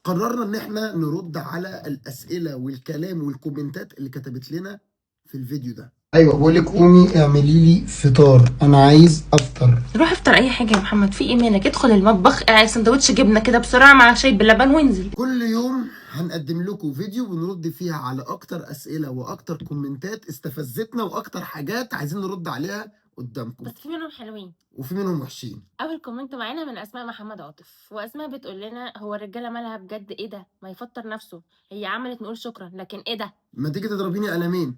قررنا ان احنا نرد على الاسئلة والكلام والكومنتات اللي كتبت لنا في الفيديو ده. ايوه بقول لك قومي اعملي لي فطار، انا عايز افطر. روح افطر اي حاجة يا محمد، في ايمانك ادخل المطبخ اعمل سندوتش جبنه كده بسرعة مع شاي باللبن وانزل. كل يوم هنقدم لكم فيديو بنرد فيها على اكتر اسئلة واكتر كومنتات استفزتنا واكتر حاجات عايزين نرد عليها قدامكم. بس في منهم حلوين وفي منهم وحشين. اول comment معانا من اسماء محمد عاطف، واسماء بتقول لنا هو الرجالة مالها بجد؟ ايه ده؟ ما يفطر نفسه، هي عملت نقول شكرا، لكن ايه ده؟ ما تيجي تضربيني قلمين،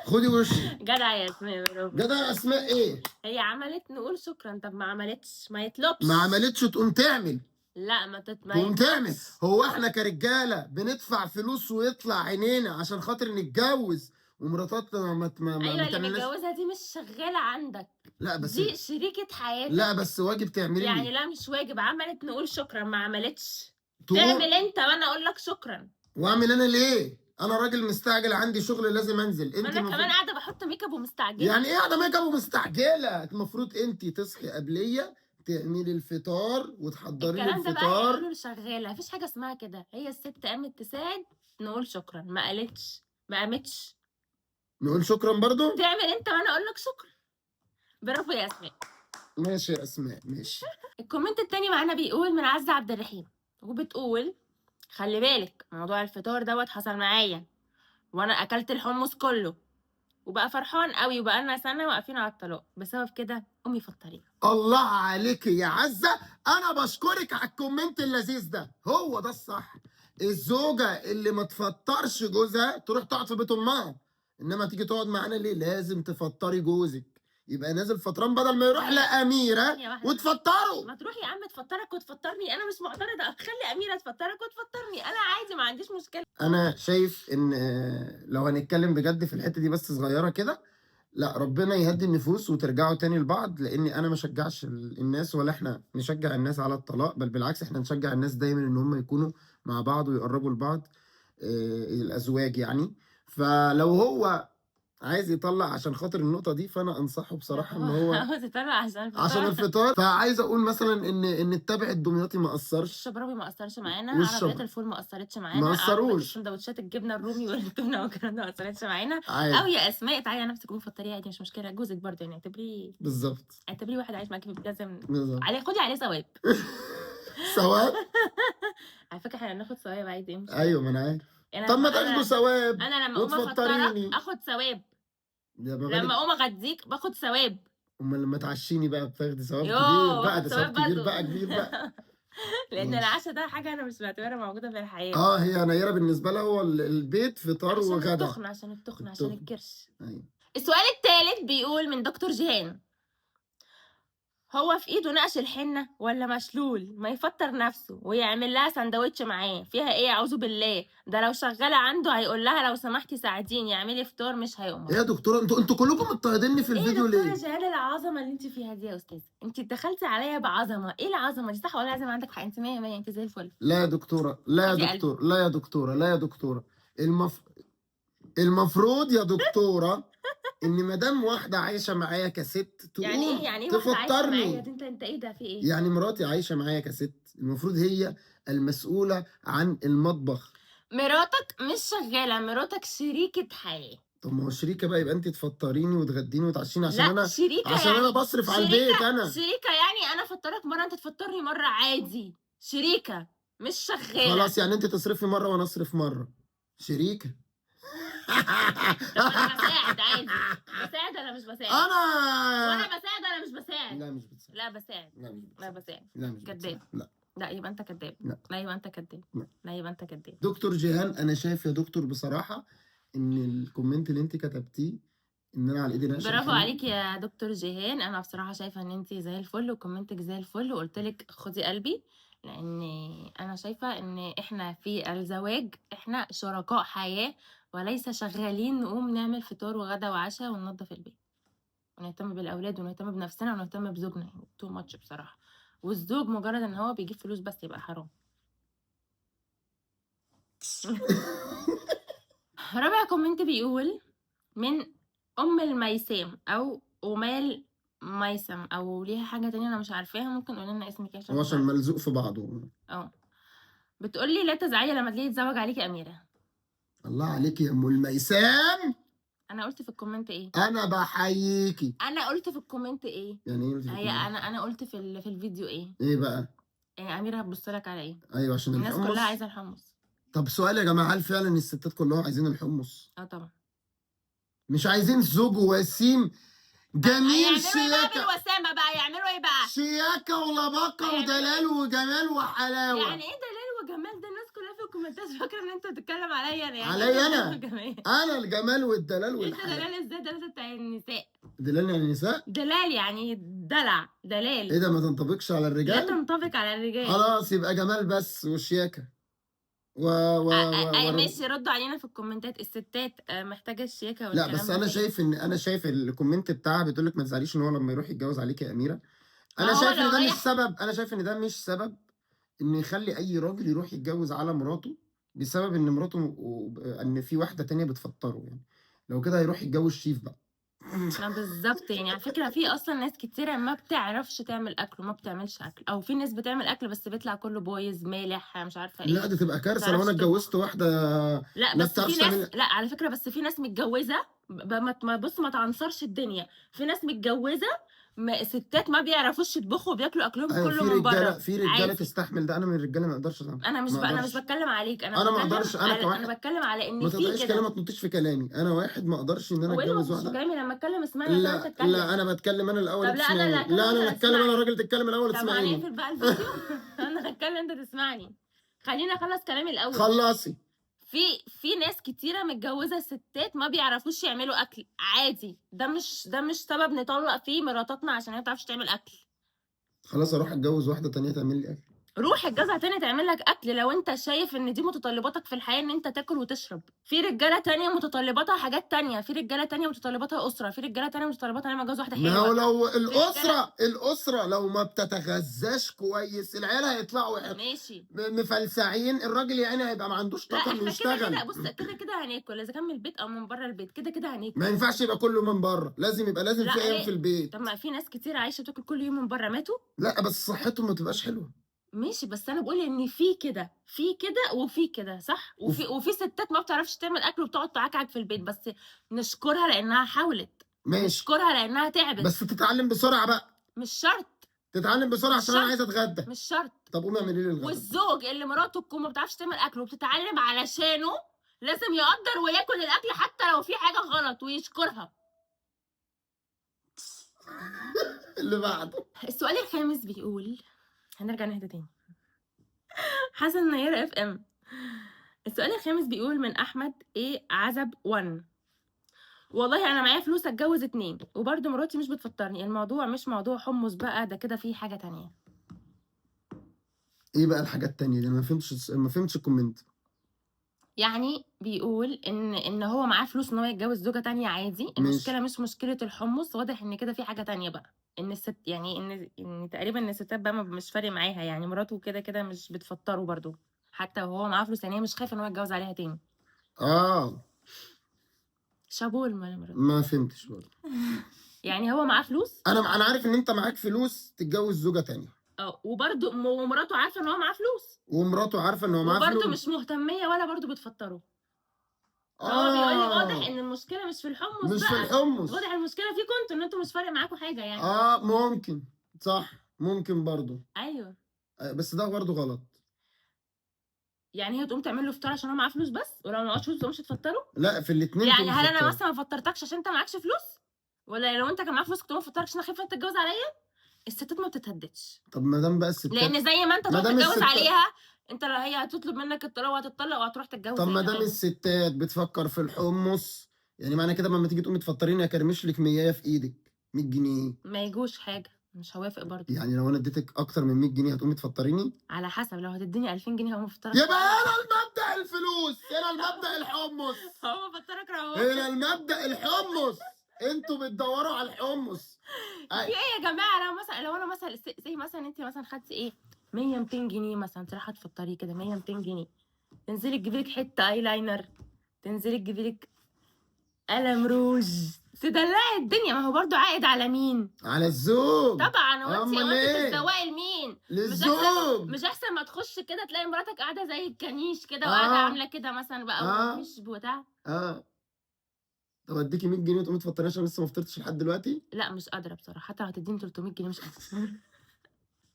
خدي وشي. جدع يا اسماء، برافو. جدع يا اسماء. ايه هي عملت نقول شكرا، طب ما عملتش ما يطلبش. ما عملتش تقوم تعمل. لا ما تقوم تعمل. هو احنا كرجاله بندفع فلوس ويطلع عينينا عشان خاطر نتجوز، ومراتاتنا ما ايوه اللي تعملناش. متجوزها دي مش شغالة عندك. لا بس دي شريكه حياتك. لا بس واجب تعملي يعني لا مش واجب، عملت نقول شكرا، ما عملتش تقوم تعمل انت وانا اقول لك شكرا. واعمل انا ليه؟ انا راجل مستعجل عندي شغل لازم انزل. ما انت انا المفروض كمان قاعدة بحط make up ومستعجله. يعني ايه قاعدة make up ومستعجله؟ المفروض انت تصحي قبليه تعملي الفطار وتحضري لي الكلام ده بقى الفطار. يقولوا شغالة، مفيش حاجة اسمها كده. هي الست قامت تساعد نقول شكرا، ما قالتش ما قامتش نقول شكرا برضو. تعمل انت وانا اقول لك شكرا. برافو يا اسماء. ماشي يا اسماء ماشي. ال comment التاني معانا بيقول من عزة عبد الرحيم، وبتقول خلي بالك موضوع الفطار دوت حصل معايا وانا اكلت الحمص كله وبقى فرحان قوي، وبقى لنا سنة واقفين على الطلاق بسبب كده، امي فطرينا. الله عليك يا عزة، انا بشكرك على ال comment اللذيذ ده. هو ده الصح، الزوجة اللي ما تفطرش جوزها تروح تقعد في بيت امها، انما تيجي تقعد معانا ليه؟ لازم تفطري جوزك، يبقى نازل فطران بدل ما يروح لأميرة ثانية واحدة. وتفطره. ما تروح يا عم تفطرك وتفطرني، انا مش معترضة، خلي اميره تفطرك وتفطرني، انا عادي ما عنديش مشكلة. انا شايف ان لو هنتكلم بجد في الحتة دي بس صغيرة كده، لا ربنا يهدي النفوس وترجعوا تاني لبعض، لاني انا ما شجعش الناس ولا احنا نشجع الناس على الطلاق، بل بالعكس احنا نشجع الناس دايما ان هم يكونوا مع بعض ويقربوا لبعض، الازواج يعني. فلو هو عايز يطلع عشان خاطر النقطة دي فانا انصحه بصراحة ان هو عاوز يطلع عشان الفطار. عشان الفطار. فعايز اقول مثلا ان التبع الدمياطي ما قصرش، الشبراوي ما قصرش معانا، عربيات الفول ما قصرتش معانا، ما قصروش، سندوتشات الجبنة الرومي والتونه والكلام ده ما قصرتش معانا. عادي. او يا اسماء تعالي على نفسك وفطري عادي مش مشكلة، جوزك برضه يعني اعتبريه بالظبط، اعتبريه واحد عايش معاكي في البيت لازم بالظبط عليه، خدي عليه ثواب. ثواب؟ على فكرة احنا هناخد ثواب عادي. ايوه ما انا عارف. طب ما تاخدوا ثواب. انا لما اقوم افطرك اخد ثواب، لما اقوم اغديك باخد ثواب، امال لما تعشيني بقى بتاخدي ثواب كبير بقى، ده ثواب كبير بقى كبير بقى. لان العشاء ده حاجة انا مش بعتبرها موجودة في الحياة. هي نيره بالنسبة لها هو البيت فطار وغدا، عشان التخن، عشان التخن، عشان الكرش. أيوة. السؤال الثالث بيقول من دكتور جيهان، هو في ايده نقش الحنة ولا مشلول؟ ما يفطر نفسه ويعمل لها سندوتش معاه، فيها ايه؟ اعوذ بالله، ده لو شغالة عنده هيقول لها لو سمحتي ساعديني اعملي فطار، مش هيقوم. ايه يا دكتورة انتوا كلكم مضطهديني في الفيديو ليه؟ ايه دكتورة جهال العظمة اللي انت فيها دي يا استاذه؟ انت دخلتي عليا بعظمة، ايه العظمة دي؟ صح ولا لازم عندك حق؟ انت 100 100، انت زي الفل. لا يا دكتورة، لا يا دكتور، لا يا دكتورة، لا يا دكتورة، المفروض يا دكتورة ان مدام واحدة عايشه معايا كست تقوم يعني ايه؟ يعني ايه تفطرني؟ انت ايه ده في ايه؟ يعني مراتي عايشه معايا كست، المفروض هي المسؤولة عن المطبخ. مراتك مش شغالة، مراتك شريكه حياة. طب ما هو شريكه بقى، يبقى انت تفطريني وتغديني وتعشيني عشان انا شريكه، عشان يعني انا بصرف على البيت. انا شريكه يعني انا افطرك مرة انت تفطرني مرة عادي، شريكه مش شغالة. خلاص يعني انت تصرفي مرة وانا اصرف مرة، شريكه. طب انا بساعد عادي، بساعد ولا مش بساعد؟ انا وانا بساعد ولا مش بساعد؟ لا مش بتساعد. لا بساعد. لا مش بتساعد. لا بساعد. لا مش كداب. لا لا يبقى انت كداب. لا. لا يبقى انت كداب. لا. لا يبقى انت كداب. دكتور جيهان انا شايف يا دكتور بصراحة ان ال comment اللي انت كتبتيه ان انا على ايدي نقش. برافو عليك يا دكتور جيهان، انا بصراحة شايفه ان انت زي الفل و comment ك زي الفل، وقلت لك خدي قلبي، لان انا شايفه ان احنا في الزواج احنا شركاء حياة وليس شغالين نقوم نعمل فطار وغدا وعشاء وننظف البيت ونهتم بالاولاد ونهتم بنفسنا ونهتم بزوجنا، يعني too much بصراحة. والزوج مجرد ان هو بيجيب فلوس بس يبقى حرام. رابع comment بيقول من ام الميسام او امال ميسم او ليها حاجة تانية انا مش عارفاها، ممكن قول لنا اسمك عشان هو عشان ملزوق في بعضه. اه. بتقولي لا تزعلي لما تلاقيه يتزوج عليكي يا اميره. الله عليك يا ام الميسان. انا قلت في ال comment ايه؟ انا بحييكي. انا قلت في ال comment ايه؟ يعني ايه قلت في هي ال comment؟ انا قلت في الفيديو ايه؟ ايه بقى؟ يعني اميره هتبص لك على ايه؟ ايوه عشان الناس الحمص. كلها عايزه الحمص. طب سؤال يا جماعة، هل فعلا الستات كلهم عايزين الحمص؟ اه طبعا. مش عايزين زوج وسيم جميل هيعملوا ايه بقى شياكه؟ بالوسامه بقى؟ يعملوا ايه بقى؟ شياكه ولباقه هيعملوا ودلال وجمال وحلاوة. يعني ايه دلال وجمال؟ ده الناس كلها في الكومنتات فاكره ان انت بتتكلم عليا انا، يعني عليا إيه أنا؟ دلال وجمال؟ انا الجمال والدلال انت والحلاوه. دلال ازاي؟ دلال بتاع النساء. دلال يعني نساء؟ دلال يعني دلع، دلال. ايه ده، ما تنطبقش على لا الرجال؟ تنطبق على الرجال. خلاص يبقى جمال بس وشياكه و و و, و... ماشي، ردوا علينا في الكومنتات. الستات محتاجه الشياكه لا والكلام بس ده انا كله. شايف ان انا شايف ال comment بتاعها بتقول لك ما تزعليش ان هو لما يروح يتجوز عليك يا اميره. ما انا هو شايف لو ان ده مش رايح سبب، انا شايف ان ده مش سبب ان يخلي اي راجل يروح يتجوز على مراته بسبب ان مراته ان في واحدة تانية بتفطره. يعني لو كده هيروح يتجوز شيف بقى. ما بالظبط. يعني على فكرة في اصلا ناس كتيرة ما بتعرفش تعمل اكل وما بتعملش اكل، او في ناس بتعمل اكل بس بيطلع كله بايظ مالح مش عارفه لا ايه. دي تبقى كارثة لو بتعرفش انا تطبخ. اتجوزت واحدة لا ما بس في بتعرفش ناس، تعمل. لا على فكرة بس في ناس متجوزة ما بص ما تعنصرش الدنيا. في ناس متجوزة ستات ما بيعرفوش يطبخوا وبياكلوا اكلهم ايوه كله في من رجاله، بره في رجاله عادي. تستحمل ده. انا من الرجالة ما اقدرش أعمل. انا مش ما انا مش اقدرش. بتكلم عليك، انا انا ما بتكلم اقدرش، انا على كواحد انا بتكلم على ان ما في تقطعيش كلامي، كده. ما تنطيش في كلامي. انا واحد ما اقدرش ان انا هو ايه اللي ما اتجوز تنطش في واحدة. كلامي؟ لما اتكلم اسمعني عشان انت لا تتكلم. لا انا بتكلم انا الاول، طب لا انا اللي تسمعيني. هتكلم لا انت انا اللي اتكلم، انا هتسمعني. راجل تتكلم الاول طب تسمعيني. هنقفل بقى الفيديو. انا هتكلم انت تسمعني. خليني اخلص كلامي الاول. خلصي. في ناس كتيرة متجوزة ستات ما بيعرفوش يعملوا اكل عادي. ده مش سبب نطلق فيه مراتاتنا عشان هي ما بتعرفش تعمل اكل. خلاص اروح اتجوز واحدة تانية تعمل لي اكل. روح اتجوزها تاني تعمل لك اكل لو انت شايف ان دي متطلباتك في الحياة ان انت تاكل وتشرب. في رجاله تانية متطلباتها حاجات تانية، في رجاله تانية متطلباتها اسره، في رجاله تانية متطلباتها ان انا اتجوز واحدة ما هو حلوة. لو في رجاله الاسرة لو ما بتتغذاش كويس العيال هيطلعوا ماشي. مفلسعين. الراجل يعني هيبقى ما عندوش لا طاقة انه احنا كده كده يشتغل. بص، كده كده هناكل اذا كان من البيت او من بره البيت، كده كده هناكل. ما ينفعش يبقى كله من بره، لازم يبقى لازم لا في ايام ليه؟ في البيت. طب ما في ناس كتير عايشه بتاكل كل يوم من بره ماتوا. لا بس صحتهم ما تبقاش حلوة. ماشي، بس انا بقول ان في كده، في كده وفي كده، صح؟ وفي ستات ما بتعرفش تعمل اكل وبتقعد تعكعك في البيت، بس نشكرها لانها حاولت. ماشي، نشكرها لانها تعبت. بس تتعلم بسرعة بقى. مش شرط. تتعلم بسرعة مش عشان انا شرط. عايز اتغدى. مش شرط. طب قومي اعملي لي الغدا. والزوج اللي مراته تكون ما بتعرفش تعمل اكل وبتتعلم علشانه لازم يقدر وياكل الاكل حتى لو في حاجة غلط ويشكرها. اللي بعده. السؤال الخامس بيقول، هنرجع نهدى تاني. حسن نيرة FM. السؤال الخامس بيقول من احمد ايه عزب 1. والله انا معايا فلوس اتجوز 2 وبرده مراتي مش بتفطرني. الموضوع مش موضوع حمص بقى، ده كده فيه حاجة تانية. ايه بقى الحاجة التانية دي؟ انا ما فهمتش ال comment. يعني بيقول ان هو معاه فلوس ان هو يتجوز زوجة تانية عادي. المشكلة مش مشكلة الحمص، واضح ان كده في حاجة تانية بقى، ان الست يعني ان تقريبا ان الستات بقى مش فارق معاها، يعني مراته كده كده مش بتفطره برضو حتى وهو معاه فلوس، يعني هي مش خايفة ان هو يتجوز عليها تاني. شابوه مراته. ما فهمتش برضه. يعني هو معاه فلوس، انا عارف ان انت معاك فلوس تتجوز زوجة تانية، وبرضه ومراته عارفه ان هو معاه فلوس، ومراته عارفه ان هو معاه وبرضه فلوس، مش مهتميه ولا برضه بتفطره. فهو بيقول لي واضح ان المشكلة مش في الحمص، مش بقى. في الحمص، واضح المشكلة فيكم انتوا، ان انتوا مش فارق معاكم حاجة يعني. ممكن صح، ممكن برضه. ايوه بس ده برضه غلط. يعني هي تقوم تعمل له فطار عشان هو معاه فلوس بس، ولو ما معهوش فلوس تقومش تفطره؟ لا في الاثنين. يعني هل انا مثلا ما فطرتكش عشان انت معكش فلوس؟ ولا لو انت كان معاك فلوس كنت ما فطرتكش عشان خايفة انت تتجوز عليا؟ الستات ما بتتهددش. طب ما دام بقى الستات، لان زي ما انت تروح تتجوز عليها، انت لو هي هتطلب منك الطلاق وهتطلق وهتروح تتجوز. طب ما دام الستات بتفكر في الحمص، يعني معنى كده لما تيجي تقومي تفطريني اكرمش لك 100 في ايدك، 100 جنيه ما يجوش حاجة، مش هوافق برضه. يعني لو انا اديتك اكتر من 100 جنيه هتقومي تفطريني؟ على حسب، لو هتديني 2000 جنيه هقوم افطرك. يبقى هنا المبدأ الفلوس، هنا المبدأ الحمص. هقوم افطرك روح. هنا المبدأ الحمص، انتوا بتدوروا على الحمص. في ايه يا جماعة؟ لو مثلا، لو انا مثلا زي مثلا انت مثلا خدتي ايه 100 200 جنيه مثلا، تروحي تفطري كده 100 200 جنيه، تنزلي تجيبي لك حتة ايلاينر، تنزلي تجيبي لك قلم روج، تدلعي الدنيا. ما هو برضو عائد على مين؟ على الزوج طبعا. هو انت أمال هو انت إيه؟ بتتزوقي لمين؟ للزوج. مش احسن ما تخش كده تلاقي مراتك قاعدة زي الكنيش كده وقاعدة عامله كده مثلا بقى ومفيش بتاع. طب اديكي 100 جنيه وتقومي تفطري عشان لسه ما فطرتش لحد دلوقتي؟ لا مش قادرة بصراحة، حتى لو هتديني 300 جنيه مش قادرة.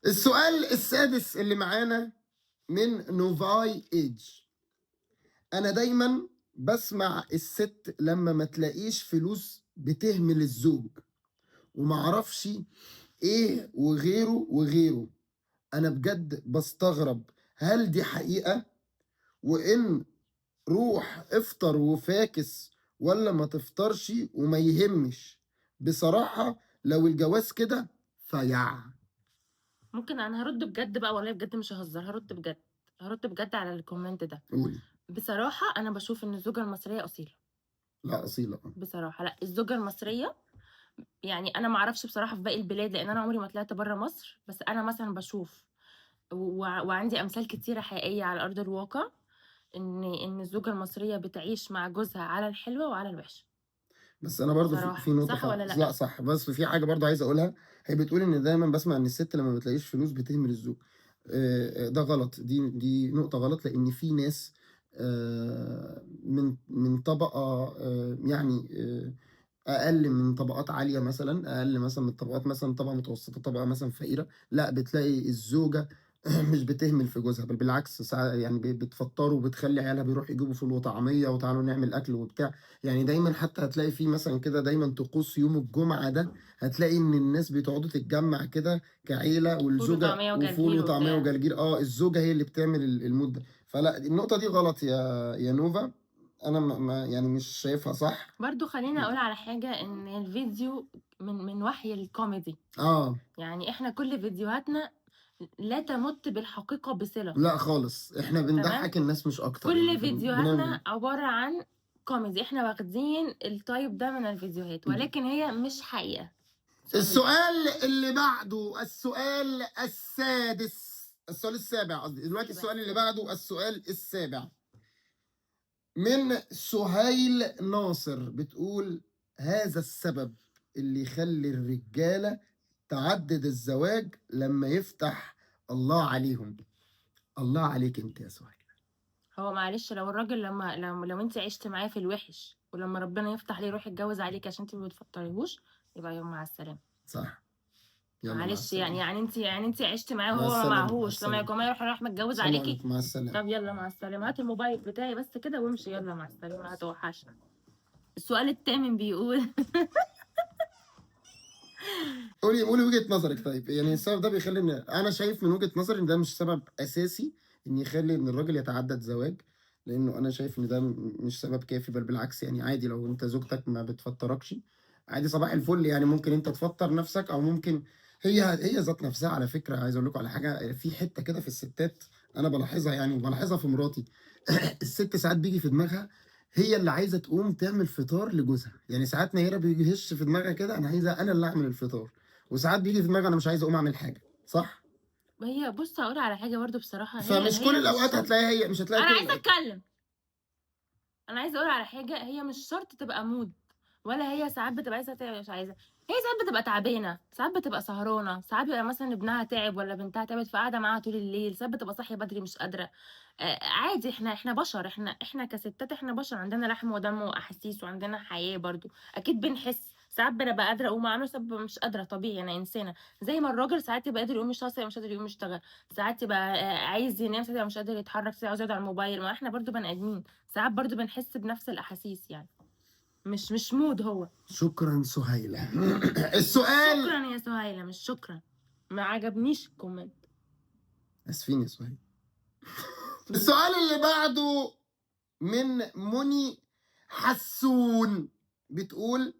السؤال السادس اللي معانا من نوفاي ايج. انا دايما بسمع الست لما ما تلاقيش فلوس بتهمل الزوج ومعرفش ايه وغيره وغيره. انا بجد بستغرب، هل دي حقيقة؟ وان روح افطر وفاكس ولا ما تفطرش وما يهمش. بصراحة لو الجواز كده فيع. ممكن انا هرد بجد بقى، والله بجد مش ههزر، هرد بجد، هرد بجد على ال comment ده. قولي. بصراحة انا بشوف ان الزوجة المصرية اصيلة. لا اصيلة بصراحة. لا الزوجة المصرية يعني انا ما اعرفش بصراحة في باقي البلاد لان انا عمري ما طلعت بره مصر، بس انا مثلا بشوف وعندي امثال كتيرة حقيقية على ارض الواقع ان الزوجة المصرية بتعيش مع جوزها على الحلوة وعلى الوحشة. بس انا برضو في نقطة صح ولا لا؟ لا صح، بس في حاجة برضو عايز اقولها. هي بتقول ان دايما بسمع ان الست لما ما بتلاقيش فلوس بتهمل الزوج. ده غلط، دي نقطة غلط، لان في ناس من طبقه يعني اقل من طبقات عالية مثلا، اقل مثلا من طبقات مثلا طبقه متوسطه، طبقه مثلا فقيرة، لا بتلاقي الزوجة مش بتهمل في جوزها، بل بالعكس يعني بتفطره وبتخلي عيالها بيروحوا يجيبوا فول وطعميه وتعالوا نعمل اكل وبتاع. يعني دايما حتى هتلاقي في مثلا كده دايما طقوس يوم الجمعة ده، هتلاقي ان الناس بتقعدوا تتجمع كده كعيله، والزوجة وفول وطعميه وجرجير. الزوجة هي اللي بتعمل ال mood ده. فلا النقطة دي غلط يا نوفا، انا ما يعني مش شايفها صح. برضو خلينا اقول على حاجة، ان الفيديو من وحي الكوميدي. يعني احنا كل فيديوهاتنا لا تمت بالحقيقة بصلة، لا خالص، احنا بنضحك الناس مش اكتر. كل يعني فيديوهاتنا عبارة عن كوميدي، احنا واخدين ال type ده من الفيديوهات، ولكن هي مش حقيقة. السؤال اللي بعده، السؤال السادس، السؤال السابع قصدي دلوقتي، السؤال اللي بعده السؤال السابع من سهيل ناصر، بتقول هذا السبب اللي يخلي الرجالة تعدد الزواج لما يفتح الله عليهم. الله عليك انت يا سهيل. هو معلش لو الراجل لما لو انت عشت معاه في الوحش، ولما ربنا يفتح ليه يروح يتجوز عليك عشان انت ما بتفطريهوش، يبقى يوم مع السلامة. صح. معلش يعني انت عشت معاه وهو ما معهوش، لما يكون يروح متجوز عليكي. مع السلامة. طب يلا مع السلامة، هات الموبايل بتاعي بس كده وامشي، يلا مع السلامة هتوحشنا. السؤال الثامن بيقول قولي وجهة نظرك. طيب يعني السبب ده بيخلي ان انا شايف من وجهة نظري ان ده مش سبب اساسي ان يخلي ان الراجل يتعدد زواج، لانه انا شايف ان ده مش سبب كافي، بل بالعكس يعني عادي لو انت زوجتك ما بتفطركش عادي صباح الفل، يعني ممكن انت تفطر نفسك، او ممكن هي ذات نفسها. على فكرة عايز اقول لكم على حاجة، في حتة كده في الستات انا بلاحظها، يعني بلاحظها في مراتي. الست ساعات بيجي في دماغها هي اللي عايزه تقوم تعمل فطار لجوزها، يعني ساعات نيره بيهش في دماغها كده انا عايزه انا اللي اعمل الفطار، وساعات بيجي في دماغها انا مش عايزه اقوم اعمل حاجة. صح؟ هي بص هقول على حاجة برضو بصراحة، فمش كل الاوقات هتلاقيها هي مش هتلاقي. انا عايزه اتكلم، انا عايزه اقول على حاجة، هي مش شرط تبقى mood، ولا هي ساعات بتبقى عايزه مش عايزه، هي ساعات بتبقى تعبانة، ساعات بتبقى سهرانة، ساعات بيبقى مثلا ابنها تعب ولا بنتها تعبت فقاعدة معاها طول الليل، ساعات بتبقى صاحية بدري مش قادرة. عادي، احنا بشر، احنا كستات احنا بشر، عندنا لحم ودم واحاسيس وعندنا حياة برضو، اكيد بنحس. ساعات بنبقى قادرة اقوم اعمل، ساعات مش قادرة، طبيعي انا انسانه. زي ما الراجل ساعات يبقى قادر يقوم يشتغل، ساعات مش قادر يقوم يشتغل، ساعات يبقى عايز ينام، ساعات يبقى مش قادر يتحرك، ساعات عايز يقعد على الموبايل. ما احنا برضو بني ادمين، ساعات برضو بنحس بنفس الاحاسيس، يعني مش mood هو. شكرا سهيلة. السؤال، شكرا يا سهيلة، مش شكرا، ما عجبنيش ال comment، اسفين يا سهيلة. السؤال اللي بعده من مني حسون، بتقول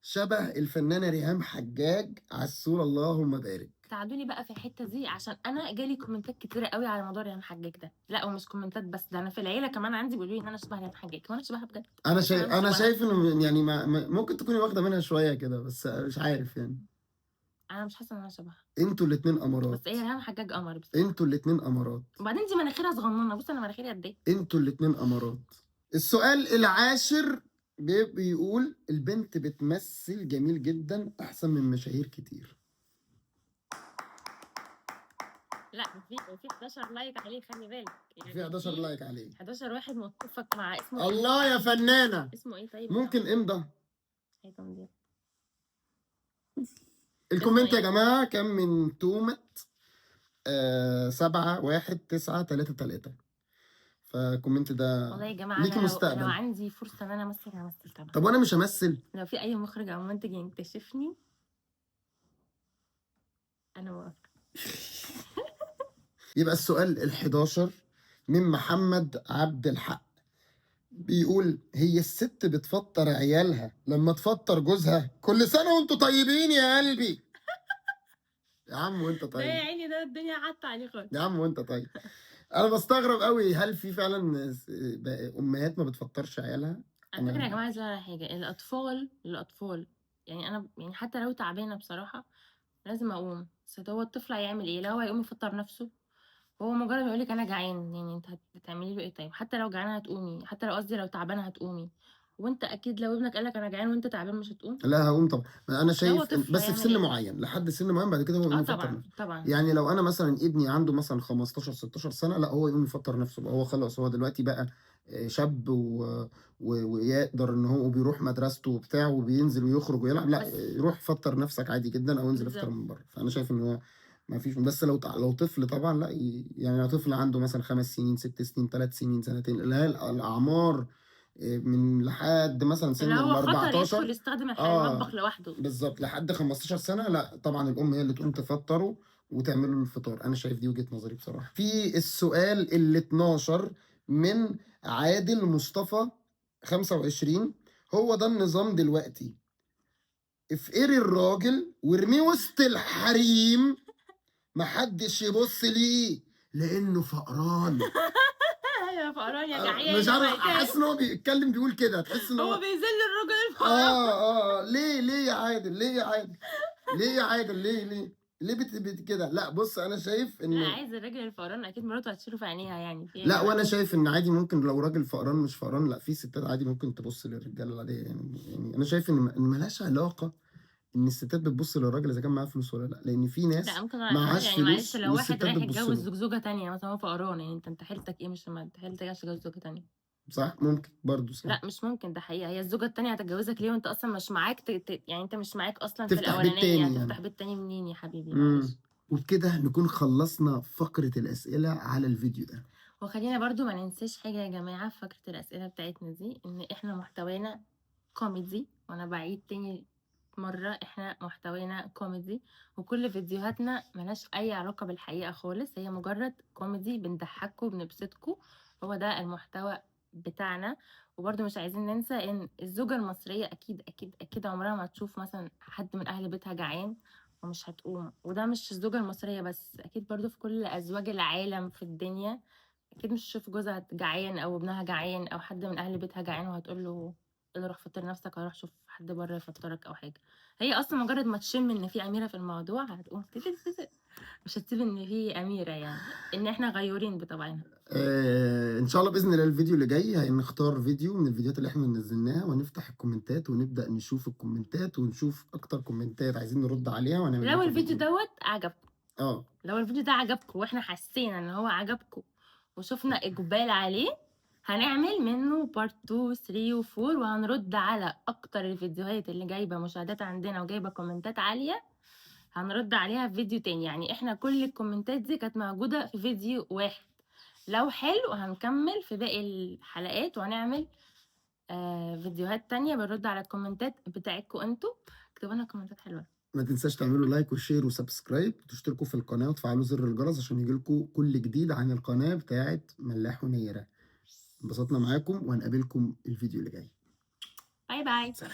شبه الفنانة ريهام حجاج عسول اللهم بارك. ساعدوني بقى في الحتة دي، عشان انا جالي كومنتات كتيرة قوي على موضوع ريهام حجاج ده. لا ومش كومنتات بس، ده انا في العيلة كمان عندي بيقولوا لي ان انا شبه ريهام حجاج، وانا شبهها بجد. انا شايف انه يعني ما ممكن تكوني واخده منها شوية كده، بس مش عارف يعني، انا مش حاسه ان انا شبهها. انتوا الاثنين قمرات، بس هي ريهام حجاج قمر بس. انتوا الاثنين قمرات، وبعدين دي مناخيرها صغننه، بص انا مناخيري قد ايه. انتوا الاثنين قمرات. السؤال العاشر بيقول البنت بتمثل جميل جدا احسن من مشاهير كتير. لا في 11 like عليه، خلي بالك يعني. في 11 like عليه. 11 واحد متفق مع اسمه. الله يا فنانة. اسمه ايه طيب؟ ممكن امضى. ايه تمضي؟ ال comment يا جماعة كان من تومة 7 1 9 3 3. فال comment ده والله يا جماعة ليكي انا مستقبل. لو عندي فرصة ان انا امثل همثل طبعا. طب وانا مش همثل؟ لو في اي مخرج او منتج يكتشفني انا موافقة. يبقى السؤال ال11 من محمد عبد الحق، بيقول هي الست بتفطر عيالها لما تفطر جوزها؟ كل سنة وانتوا طيبين يا قلبي. يا عم وانت طيب. ده يا عيني، ده الدنيا عدت عليه خالص. يا عم وانت طيب. انا بستغرب قوي، هل في فعلا امهات ما بتفطرش عيالها؟ على فكرة يا جماعة عايزه اقول حاجة، الاطفال يعني انا يعني حتى لو تعبانة بصراحة لازم اقوم. بس هو الطفل هيعمل ايه؟ لا هو هيقوم يفطر نفسه، هو مجرد ما يقولك انا جعان يعني انت هتعملي له ايه؟ طيب حتى لو جعانة هتقومي، حتى لو قصدي لو تعبانة هتقومي. وانت اكيد لو ابنك قالك انا جعان وانت تعبان مش هتقوم؟ لا هقوم طبعا. انا شايف بس في سن إيه؟ معين، لحد سن معين بعد كده هو يقوم يفطر طبعا نفسه. طبعا. يعني لو انا مثلا ابني عنده مثلا 15 16 سنة، لا هو يقوم يفطر نفسه بقى، هو خلاص هو دلوقتي بقى شاب ويقدر ان هو بيروح مدرسته وبتاع وبينزل ويخرج ويلعب، لا روح فطر نفسك عادي جدا او انزل افطر من بره. فانا شايف ان هو ما فيش. بس لو طفل طبعا لا، يعني لو طفل عنده مثلا 5 سنين 6 سنين 3 سنين سنتين، اللي هي الاعمار من لحد مثلا سن ال 14 يدخل يستخدم المطبخ لوحده بالظبط لحد 15 سنة، لا طبعا الام هي اللي تقوم تفطره وتعمل له الفطار. انا شايف دي وجهه نظري بصراحة. في السؤال ال 12 من عادل مصطفى 25، هو ده النظام دلوقتي، افقري الراجل وارميه وسط الحريم محدش يبص ليه لانه فقران. ايوه فقران يا جعان. مش عارف، حاسس ان هو بيتكلم بيقول كده، تحس ان هو بيذل الراجل الفقران. ليه يا عادل، ليه يا عادل، ليه يا عادل، ليه ليه ليه بت كده؟ لا بص انا شايف ان لا عايز الراجل الفقران اكيد مراته هتشيله في عينيها يعني. لا وانا شايف ان عادي ممكن لو راجل فقران مش فقران، لا في ستات عادي ممكن تبص للرجاله العادية يعني انا شايف ان ملهاش علاقة ان الستات بتبص للراجل اذا كان معاه فلوس ولا لا، لان في ناس معهاش يعني فلوس. معلش لو واحد رايح يتجوز زوجة تانية مثلا هو فقران، يعني انت حيلتك ايه؟ مش ما انت حيلتك عشان تتجوز زوجة تانية. صح، ممكن برضه صح. لا مش ممكن، ده حقيقة. هي الزوجة التانية هتتجوزك ليه وانت اصلا مش معاك يعني انت مش معاك اصلا في الاولانية، هتفتح بيت تاني منين يا حبيبي؟ معلش. وبكده نكون خلصنا فقرة الأسئلة على الفيديو ده. وخلينا برضو ما ننساش حاجة يا جماعة في فقرة الأسئلة بتاعتنا دي، ان احنا محتوانا كوميدي، وانا بعيد تاني مرة احنا محتوانا كوميدي، وكل فيديوهاتنا ملهاش اي علاقة بالحقيقة خالص، هي مجرد كوميدي، بنضحكوا بنبسطكوا، هو ده المحتوى بتاعنا. وبرده مش عايزين ننسى ان الزوجة المصرية اكيد اكيد اكيد عمرها ما تشوف مثلا حد من اهل بيتها جعان ومش هتقوم، وده مش الزوجة المصرية بس، اكيد برده في كل ازواج العالم في الدنيا اكيد مش تشوف جوزها جعان او ابنها جعان او حد من اهل بيتها جعان وهتقول له روح فطر نفسك، هروح شوف حد بره يفطرك او حاجة. هي اصلا مجرد ما تشم ان في اميره في الموضوع هتقوم مش هتسيب ان في اميره، يعني ان احنا غيورين بطبعنا. ان شاء الله باذن الله الفيديو اللي جاي هنختار فيديو من الفيديوهات اللي احنا نزلناها، ونفتح الكومنتات ونبدا نشوف الكومنتات ونشوف اكتر كومنتات عايزين نرد عليها ونعمل. لو الفيديو دوت عجبكم، لو الفيديو ده عجبكم واحنا حسينا ان هو عجبكم وشفنا اقبال عليه، هنعمل منه part 2 3 و 4، وهنرد على اكتر الفيديوهات اللي جايبه مشاهدات عندنا وجايبه كومنتات عالية، هنرد عليها في فيديو تاني. يعني احنا كل الكومنتات دي كانت موجودة في فيديو واحد، لو حلو هنكمل في باقي الحلقات وهنعمل فيديوهات تانية بنرد على الكومنتات بتاعتكم انتوا. اكتبوا لنا كومنتات حلوة. ما تنساش تعملوا like و share و subscribe وتشتركوا في القناة وتفعلوا زر الجرس عشان يجيلكم كل جديد عن القناة بتاعت ملاح ونيره. انبسطنا معاكم وهنقابلكم الفيديو اللي جاي. bye bye. سلام.